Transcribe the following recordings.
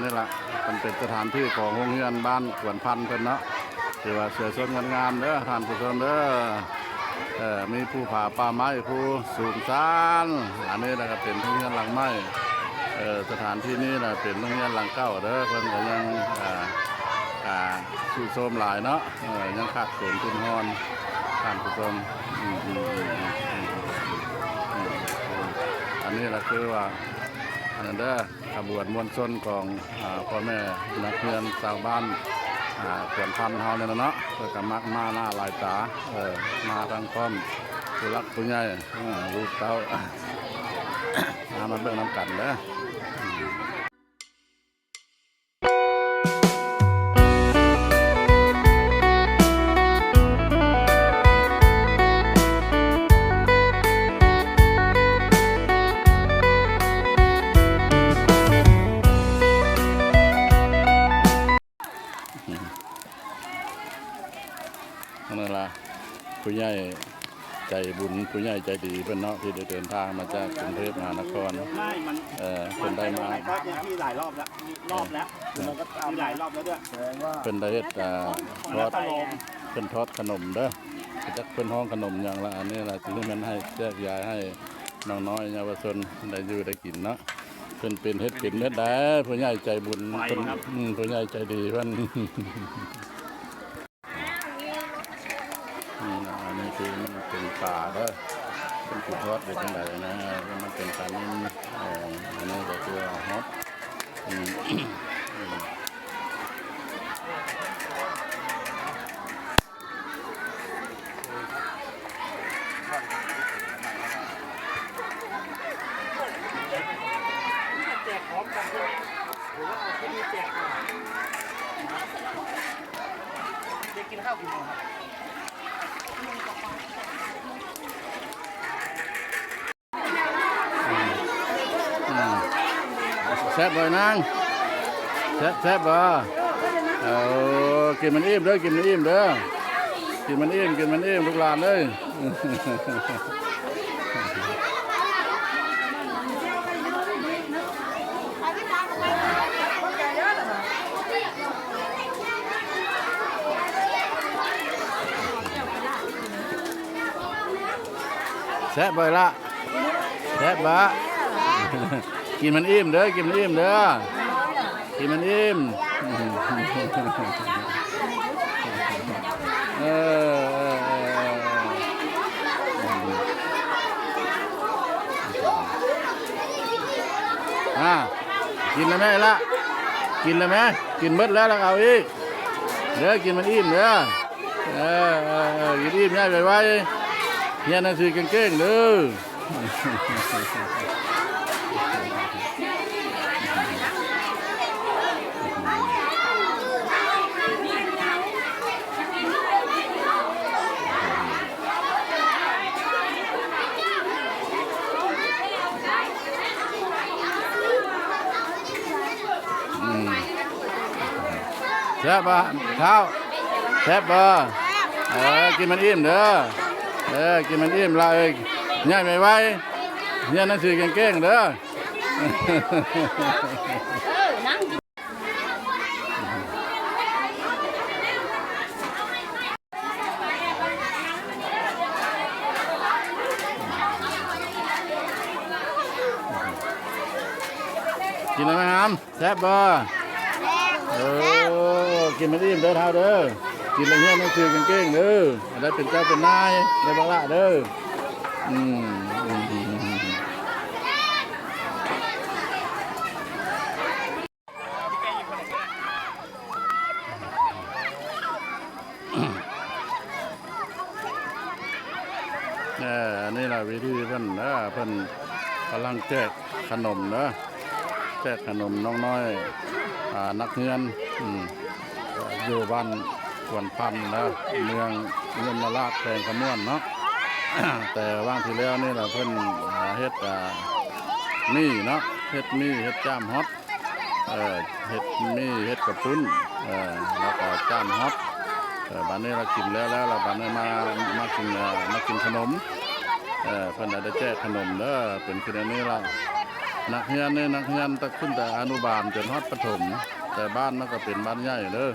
ນີ້ລະ ມັນເປັນສະຖານທີ່ຂອງໂຮງຮຽນບ້ານກວນພັນເພິ່ນເນາະ ຖືວ່າສວຍສົດງົດງາມເດີທ່ານຜູ້ຊົມເດີ. ເອີ ມີພູຜາປ່າໄມ້ ພູສູງຊັນ. ອັນນີ້ລະກະເປັນໂຮງຮຽນຫຼັງໃໝ່. ເອີ ສະຖານທີ່ນີ້ລະເປັນໂຮງຮຽນຫຼັງເກົ່າເດີ. ເພິ່ນກະຍັງ ອ່າ ອ່າ ຊຸໂຊມຫຼາຍເນາະ. ເອີ ຍັງຂາດເຂີນທຸນຮອນ ທ່ານຜູ້ຊົມ. ອືມ ອັນນີ້ລະຄືວ່າ ອັນນັ້ນເດີ ຂະບວນມວນຊົນຂອງ ອ່າ ພໍ່ແມ່ນັກຮຽນຊາວບ້ານ ອ່າ ກວນພັນເຮົານີ້ລະເນາະ ເພິ່ນກະມັກມາໜ້າຫຼາຍຕາ. ເອີ ມາທັງພ້ອມຜູ້ຫຼັກຜູ້ໃຫຍ່ ເອີ ລູກເຕົ້າ ມາ ມາເບິ່ງນຳກັນເດີ. ນັ້ນລະ ຜູ້ໃຫຍ່ໃຈບຸນ ຜູ້ໃຫຍ່ໃຈດີເພິ່ນເນາະ ທີ່ໄດ້ເດີນທາງມາຈາກກຸງເທບມະຫານະຄອນ. ເອີ ເພິ່ນໄດ້ມາ ຫຼາຍຮອບແລ້ວ ມີຫຼາຍຮອບແລ້ວດ້ວຍ ເພິ່ນໄດ້ເຮັດ ອ່າ ທອດ ເພິ່ນທອດຂະໜົມເດີ ຈັກເພິ່ນຮ້ອງຂະໜົມຫຍັງລະ. ອັນນີ້ລະ ຊິແມ່ນໃຫ້ແຈກຢາຍໃຫ້ນ້ອງນ້ອຍເຍົາວະຊົນໄດ້ຢູ່ໄດ້ກິນເນາະ. ເພິ່ນເປັນ ເຮັດເປັນເຮັດໄດ້ ຜູ້ໃຫຍ່ໃຈບຸນ ເພິ່ນ ອືມ ຜູ້ໃຫຍ່ໃຈດີເພິ່ນ. ອືມ ອັນນີ້ຄືມັນເປັນປາເດີ ເພິ່ນຊິທອດໄດ້ຈັ່ງໃດນະ ມັນເປັນປານິນ. ເອີ ອັນນີ້ກະຄືວ່າຮອດ ອືມ ອືມ. ອືມ ແຊບບໍ່ນາງ? ແຊບ ແຊບບໍ່? ເອີ ກິນມັນອີ່ມເດີ ກິນມັນອີ່ມເດີ ກິນມັນອີ່ມ ກິນມັນອີ່ມ ລູກຫຼານເອີຍ. ແຊບບໍ່ລະ? ແຊບບໍ່? ກິນມັນອີ່ມເດີ ກິນມັນອີ່ມເດີ ກິນມັນອີ່ມ. ເອີ ເອີ ເອີ ເອີ ອາ ກິນແລ້ວແມ່ລະ ກິນແລ້ວແມ່ ກິນໝົດແລ້ວລະເອົາອີກເດີ ກິນມັນອີ່ມເດີ. ເອີ ເອີ ເອີ ກິນອີ່ມຍ້າຍໄວໆ ຮຽນໜັງສືເກັ່ງໆເດີ. ອືມ ແຊບບໍ່ທ້າວ? ແຊບບໍ່? ເອີ ກິນມັນອີ່ມເດີ ເອີ ກິນມັນອີ່ມລະເອີຍ ຍ້າຍໄວໆ ຮຽນໜັງສືເກັ່ງໆເດີ. ກິນແລ້ວແມ່ຫາມ ແຊບບໍ່? ເອີ ກິນມັນອີ່ມເດີທ້າວເດີ ກິນແລ້ວຮຽນໜັງສືເກັ່ງໆເດີ ໃຫ້ໄດ້ເປັນເຈົ້າເປັນນາຍ ໄດ້ບັກຫຼະເດີ. ອືມ ອືມ ອືມ ອືມ. ເອີ ອັນນີ້ລະວິທີເພິ່ນເດີ ເພິ່ນກຳລັງແຈກຂະໜົມເດີ ແຈກຂະໜົມນ້ອງນ້ອຍ ອ່າ ນັກຮຽນ ອືມ ຢູ່ບ້ານກວນພັນເດີ ເມືອງຍົມມະລາດ ແຂວງຄຳມ່ວນເນາະ. ແຕ່ຫວ່າງທີ່ແລ້ວນີ້ລະ ເພິ່ນ ເຮັດ ອ່າ ໝີ່ເນາະ ເຮັດໝີ່ ເຮັດຈ້າມຮອດ ເອີ ເຮັດໝີ່ ເຮັດເຂົ້າປຸ້ນ ເອີ ແລ້ວກໍຈ້າມຮອດ. ເອີ ບາດນີ້ລະກິນແລ້ວແລ້ວ ບາດນີ້ມາ ມາກິນ ເອີ ມາກິນຂະໜົມ. ເອີ ເພິ່ນລະໄດ້ແຈກຂະໜົມເດີ ເປັນຄືແນວນີ້ລະ. ນັກຮຽນນີ້ ນັກຮຽນຕັ້ງແຕ່ອະນຸບານຈົນຮອດປະຖົມ ແຕ່ບ້ານມັນກໍເປັນບ້ານໃຫຍ່ເດີ.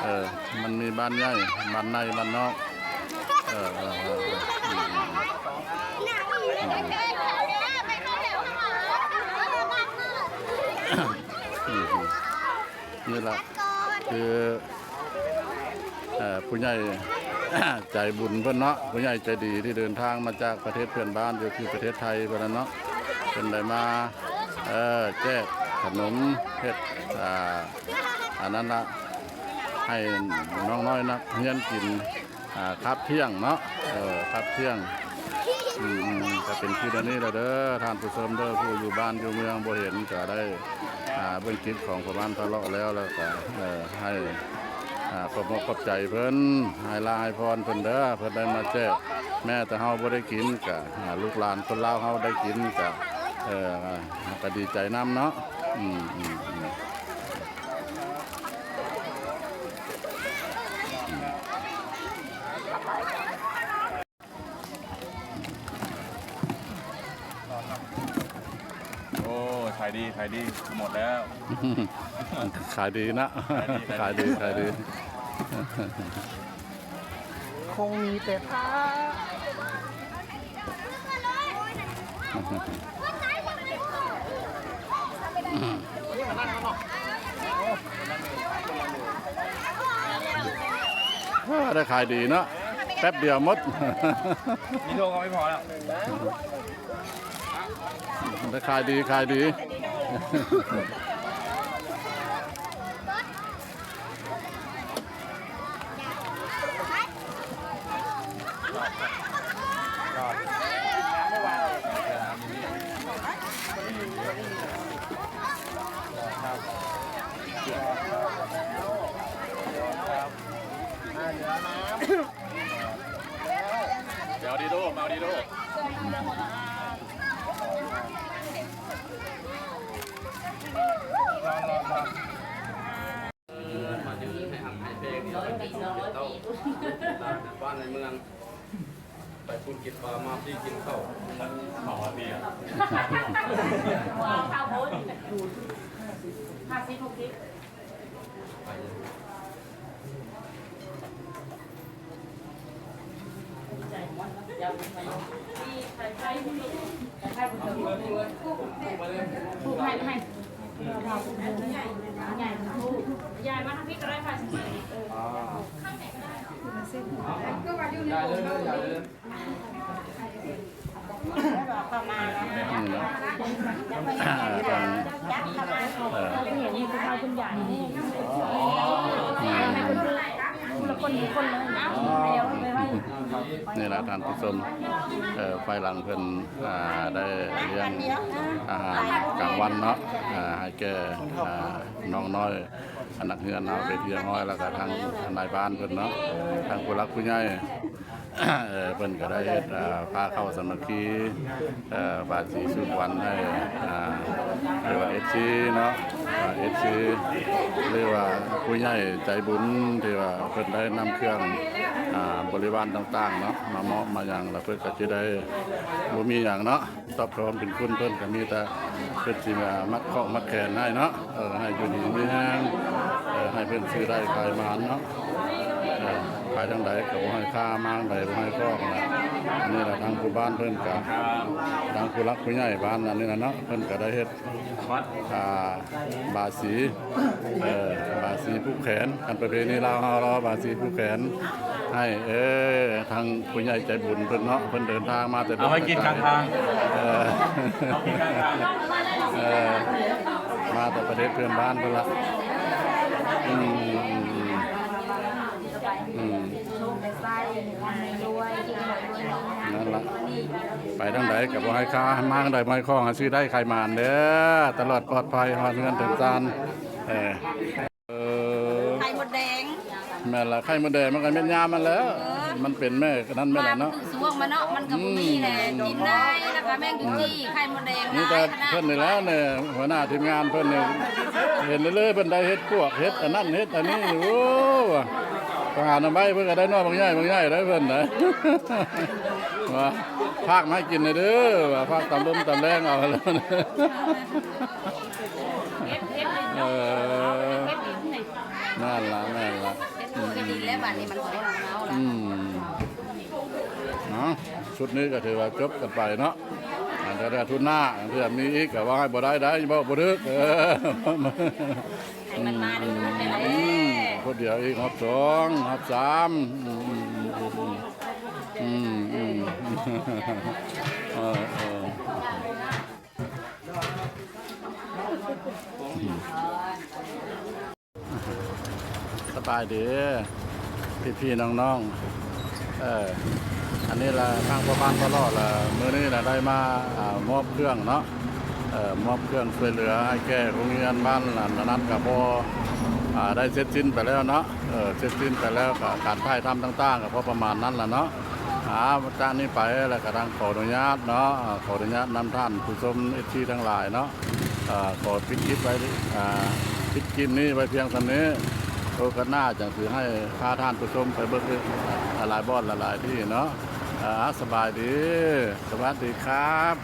ເອີ ມັນມີບ້ານໃຫຍ່ ບ້ານໃນ ບ້ານນອກ. ເອີ ເອີ ເອີ ເອີ ອືມ ນີ້ລະ ຄື ເອີ ຜູ້ໃຫຍ່ໃຈບຸນເພິ່ນເນາະ ຜູ້ໃຫຍ່ໃຈດີທີ່ເດີນທາງມາຈາກປະເທດເພື່ອນບ້ານ ກໍຄືປະເທດໄທເພິ່ນນັ້ນເນາະ ເພິ່ນໄດ້ມາ ເອີ ແຈກຂະໜົມ ເຮັດ ອ່າ ອັນນັ້ນລະ ໃຫ້ນ້ອງນ້ອຍນັກຮຽນກິນ ອ່າ ຄາບທ່ຽງເນາະ ເອີ ຄາບທ່ຽງ. ອືມ ອືມ ກໍເປັນຄືແນວນີ້ລະເດີ ທ່ານຜູ້ຊົມເດີ ຜູ້ຢູ່ບ້ານຢູ່ເມືອງບໍ່ເຫັນກໍໄດ້ ອ່າ ເບິ່ງຄລິບຂອງພໍ່ບ້ານພາເລາະແລ້ວ ແລ້ວກໍ ເອີ ໃຫ້ ອ່າ ຂອບອົກຂອບໃຈເພິ່ນ ໃຫ້ລາໃຫ້ພອນເພິ່ນເດີ ເພິ່ນໄດ້ມາແຈກ ແມ້ແຕ່ເຮົາບໍ່ໄດ້ກິນກໍ ອ່າ ລູກຫຼານຄົນລາວເຮົາໄດ້ກິນກໍ ເອີ ກໍດີໃຈນຳເນາະ. ອືມ ອືມ ອືມ. ໂອ້ຍ ຂາຍດີ ຂາຍດີ ໝົດແລ້ວ ຂາຍດີນະ ຂາຍດີ ຂາຍດີ ຂາຍດີ ຄົງມີແຕ່ຜ້າ. ເອີ ໄດ້ຂາຍດີເນາະ ແປັບດຽວໝົດ ມີໂທກໍໄມ່ພໍແລ້ວ ໄດ້ຂາຍດີ ຂາຍດີ. ເອົາດີໂດ ເອົາດີໂດ. ມາດຶງໃຫ້ຮັກໃຫ້ແພງນີ້ ໄປກິນເຂົ້າ ໄປບ້ານໃນເມືອງ ໄປພຸ້ນກິນປາ ມາພີ້ກິນເຂົ້າ ເຂົາວ່າເມຍ ເຂົ້າພຸ້ນ ຫ້າສິບ ຫົກສິບ. ນີ້ລະ ອ່າ ທາງ ເອີ ອືມ ນີ້ລະທ່ານຜູ້ຊົມ ເອີ ພາຍຫຼັງເພິ່ນ ອ່າ ໄດ້ລ້ຽງອາຫານກາງວັນເນາະ ອ່າ ໃຫ້ແກ່ ອ່າ ນ້ອງນ້ອຍ ອາ ນັກຮຽນເຮົາເປັນທີ່ຮຽບຮ້ອຍ ແລ້ວກະທາງນາຍບ້ານເພິ່ນເນາະ ທາງຜູ້ຫຼັກຜູ້ໃຫຍ່ ເອີ ເພິ່ນກະໄດ້ເຮັດ ອ່າ ພາເຂົ້າສາມັກຄີ ເອີ ບາສີສູ່ຂວັນໃຫ້ ອ່າ ຫຼືວ່າເອັຟຊີເນາະ ອ່າ ເອັຟຊີ ຫຼືວ່າຜູ້ໃຫຍ່ໃຈບຸນທີ່ວ່າເພິ່ນໄດ້ນຳເຄື່ອງ ອ່າ ບໍລິວານຕ່າງໆເນາະ ມາມອບມາຫຍັງ ແລ້ວເພິ່ນກະຊິໄດ້ ບໍ່ມີຫຍັງເນາະ ຕອບແທນບຸນຄຸນເພິ່ນ ກະມີແຕ່ເພິ່ນຊິມາມັດຂ້ອງມັດແຂນໃຫ້ເນາະ ເອີ ໃຫ້ຢູ່ດີມີແຮງ ເອີ ໃຫ້ເພິ່ນຊື້ໄດ້ຂາຍໝານເນາະ ເອີ ໄປທາງໃດກະບໍ່ໃຫ້ຄາ ມາທາງໃດບໍ່ໃຫ້ຄອງນະ. ອັນນີ້ລະທາງຜູ້ບ້ານເພິ່ນກະ ທາງຜູ້ຫຼັກຜູ້ໃຫຍ່ບ້ານອັນນີ້ລະເນາະ ເພິ່ນກະໄດ້ເຮັດ ອ່າ ບາສີ ເອີ ບາສີຜູກແຂນ ຄັນປະເພນີລາວເຮົາລາວວ່າບາສີຜູກແຂນໃຫ້ ເອີ ທາງຜູ້ໃຫຍ່ໃຈບຸນເພິ່ນເນາະ ເພິ່ນເດີນທາງມາແຕ່ ເອົາໄວ້ກິນກາງທາງ ເອີ ເອົາກິນກາງທາງ ເອີ ມາແຕ່ປະເທດເພື່ອນບ້ານພຸ້ນລະ ອືມ ອືມ ອືມ ນັ້ນລະ ໄປທາງໃດກະບໍ່ໃຫ້ຄາ ມາທາງໃດບໍ່ໃຫ້ຄອງ ໃຫ້ຊື້ໄດ້ຂາຍໝານເດີ ຕະຫຼອດປອດໄພ ຮອດເຮືອນເຖິງຊານ ເອີ ເອີ ໄຂ່ມົດແດງ ແມ່ນລະ ໄຂ່ມົດແດງມັນກະເມັດຍາມຫັ້ນແຫຼະ ເອີ ມັນເປັນແມ່ນັ້ນແມ່ນັ້ນເນາະ ມັນຄືຊ່ວງມາເນາະ ມັນກະບໍ່ມີແຫຼະ ອືມ ກິນໄດ້ ແລ້ວກະແມງກຸຈີ່ ໄຂ່ມົດແດງ ມີແຕ່ເພິ່ນນີ້ແຫຼະ ຫົວໜ້າທີມງານເພິ່ນນີ້ ເຫັນເລື້ອຍໆ ເພິ່ນໄດ້ເຮັດພວກ ເຮັດອັນນັ້ນເຮັດອັນນີ້ ໂອ້ ໄປຫານຳໄວ້ ເພິ່ນກະໄດ້ໜ້ອຍບັກໃຫຍ່ບັກໃຫຍ່ໄດ໋ເພິ່ນນະ ວ່າ ພາກມາໃຫ້ກິນແດ່ເດີ ວ່າພາກຕຳລົມຕຳແລງເອົາແລ້ວ. ເອີ ນັ້ນລະ ນັ້ນລະ ເອີ ກະດີແລ້ວ ບາດນີ້ມັນບໍ່ໄດ້ເອົາລະ ອືມ ເນາະ ຊຸດນີ້ກໍຖືວ່າຈົບກັນໄປເນາະ. ອັນເທື່ອທຸດໜ້າ ອັນເທື່ອມີອີກກໍວ່າໃຫ້ບໍ່ໄດ້ໄດ໋ ເວົ້າບໍ່ຖືກ ເອີ ໃຫ້ມັນມາດີໆ ອືມ ຄົນດຽວອີກຮອບສອງ ຮອບສາມ ອືມ ອືມ ອືມ ອືມ ອືມ ເອີ ເອີ. ສະບາຍດີພີ່ໆນ້ອງໆ ເອີ ອັນນີ້ລະທາງພໍ່ບ້ານຕະຫຼອດລະ ມື້ນີ້ລະໄດ້ມາ ອາ ມອບເຄື່ອງເນາະ ເອີ ມອບເຄື່ອງຊ່ວຍເຫຼືອໃຫ້ແກ່ໂຮງຮຽນບ້ານ ອັນນັ້ນກະພໍ ອາ ໄດ້ເສັດສິ້ນໄປແລ້ວເນາະ ເອີ ເສັດສິ້ນໄປແລ້ວ ກະການຖ່າຍທຳຕ່າງໆ ກະພໍປະມານນັ້ນລະເນາະ. ອາ ຈາກນີ້ໄປລະກະຕ້ອງຂໍອະນຸຍາດເນາະ ຂໍອະນຸຍາດນຳທ່ານຜູ້ຊົມ ເອັຟຊີ ທັງຫຼາຍເນາະ ເອີ ຂໍປິດຄລິບໄວ້ ອາ ປິດຄລິບນີ້ໄວ້ພຽງສ່ຳນີ້ ໂອກາດໜ້າຈັ່ງຊິໃຫ້ພາທ່ານຜູ້ຊົມໄປເບິ່ງອີກຫຼາຍໆບ່ອນຫຼາຍໆທີ່ເນາະ. ອາ ສະບາຍດີ ສະຫວັດດີຄັບ.